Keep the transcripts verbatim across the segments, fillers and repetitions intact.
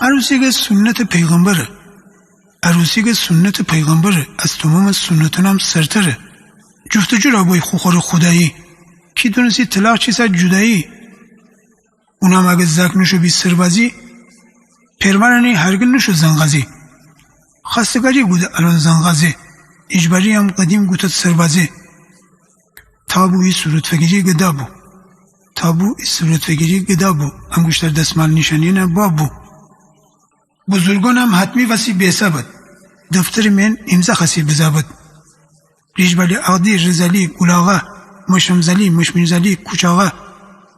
عروسی‌گه سنت پیغمبره. عروسی‌گه سنت پیغمبره، از تومامٚ سنتونم سرتره. جفت و جور بوی خوخورٚ خودایی، کی دونستی طلاق چیسه جدایی. اونم اگه زأک نوشو بی سربازی، پئرمارأنی هرگه نوشو زنغازی. خواستگاری گوده الأن زنغازه، ایجباری‌یم قدیم گوتد سربازه. تابو ای صورت فگیری گدا بو. تابو ای صورت فگیری گدا بو. انگوشتر دسمال نیشأنی‌نه باب بو. بزرگأنم حتمی وسی بیسه بد. دفترٚ مئن ایمضا خسی بزه بد. ریشبالی عقدی، رزالی، گولاغا، مشمزالی، مشمیرزالی، کوچاغا،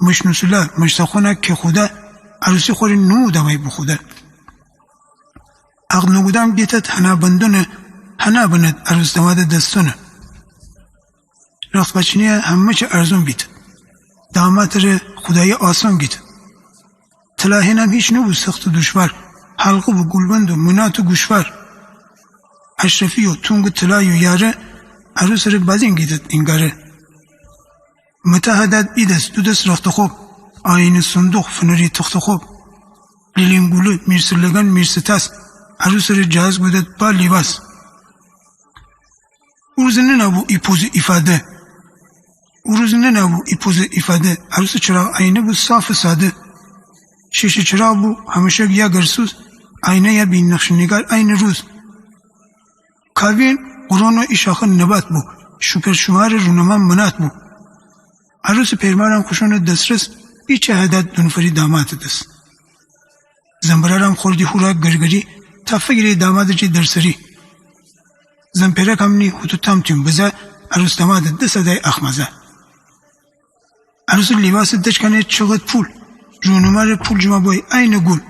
مشنوسولا، مشتاخونا، کهخودا، عروسی خوره نومو دامای بخودا. عقد نوگودام گیتد هنابندونه، هنا بند عروس دامادٚ دستونه. رخت بچینی همه چی ارزون بیتد. دامادٚ ره خودایی آسون گیتد. طلا هنم هیچ نوبو سخت و دشوار. حلقه بو گولبند و منات و گوشوار. اشرفی و تونگ و طلای و یاره، عروسٚ ره بازین گیتد اینگاره. متاع هدد ای دس دو دس رخت خوب، آینه صندوق فنری تخت خوب. لیلین گوله، میرسٚ لگن، میرسٚ تاس، عروسٚ ره جهاز گودد با لیواس. او روز ننابو ای پوز ایفاده. او روز ننابو ای پوز ایفاده. عروسٚ چراغ آینه بو صاف و ساده. شیشه چراغ بو همشک یا گرسوز، آینه‌یه بی نقش و نگار عین روز. کاوین قرون و ای شاخه نبات بو، شوپر شومارٚ رونما منات بو. عروسٚ پئرمارم خوشونٚ دسرس، ایچه هدد دونفری دامادٚ دس. زنبرارم خوردی هورا گرگری، تا فگیری دامادٚ جی درسری. زنپئرکم نی هوتو تام تیم بزه، عروس دامادٚ دس دای اخمازه. عروسٚ لیواسٚ دچکنه چقد پول، رونمارٚ پول جمع بوی عین گول.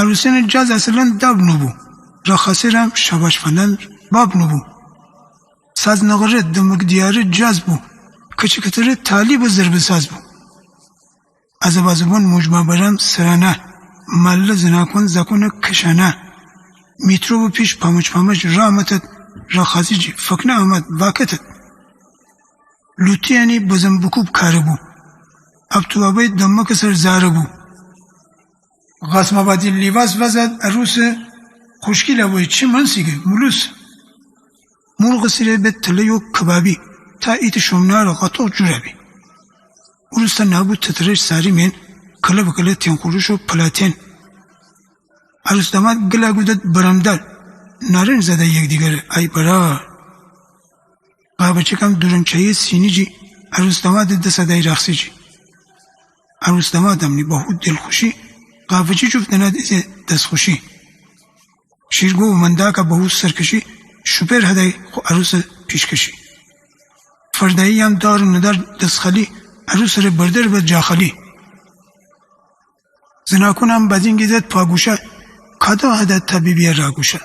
عروسینٚ جاز اصلاً داب نوبو، رقاصه‌رم شاباش فندن باب نوبو. ساز نقره دمک دیاره جاز بو، کچی کتره تالی بو ضربه ساز بو. از بازبون مجمع برم سرانه، مله زناکون زاکونه کشانه. میترو بو پیش پامج پامج راه متد، رقاصی جی فکنه آمد واکتد. لوتیانی بزن بوکوب کاره بو، ابتوابای دمکٚ سر زاره بو. قاسم‌آبادی لیواس وزد عروسه، خوشگیله بوی چی منسیگه مولوس. مرغٚ سیره به تله یو کبابی، تا ایتٚ شومنارٚ قاتوق جورابی. عروس تا نابو تترش ساری مئن، کله به کله تنخورش و پلاتن. عروس داماد گلا گودد برمدار، نارنج زده یکدیگره ای برار. قابچکم دورنچه‌یی سینی جی، عروس دامادٚ دس دای رقصی جی. عروس دامادم نی با هو دلخوشی، قابچی جوف دند ایزه دسخوشی. شیرگو و منداکه با هو سرکشی، شوپر هدای خو عروسٚ پیشکشی. فردایی‌یم دار و ندار دسخالی، عروسٚ ره بردر به جاخالی. زناکونم بازین گیزد پاگوشه، کادو هدد تا بیبیه راگوشه.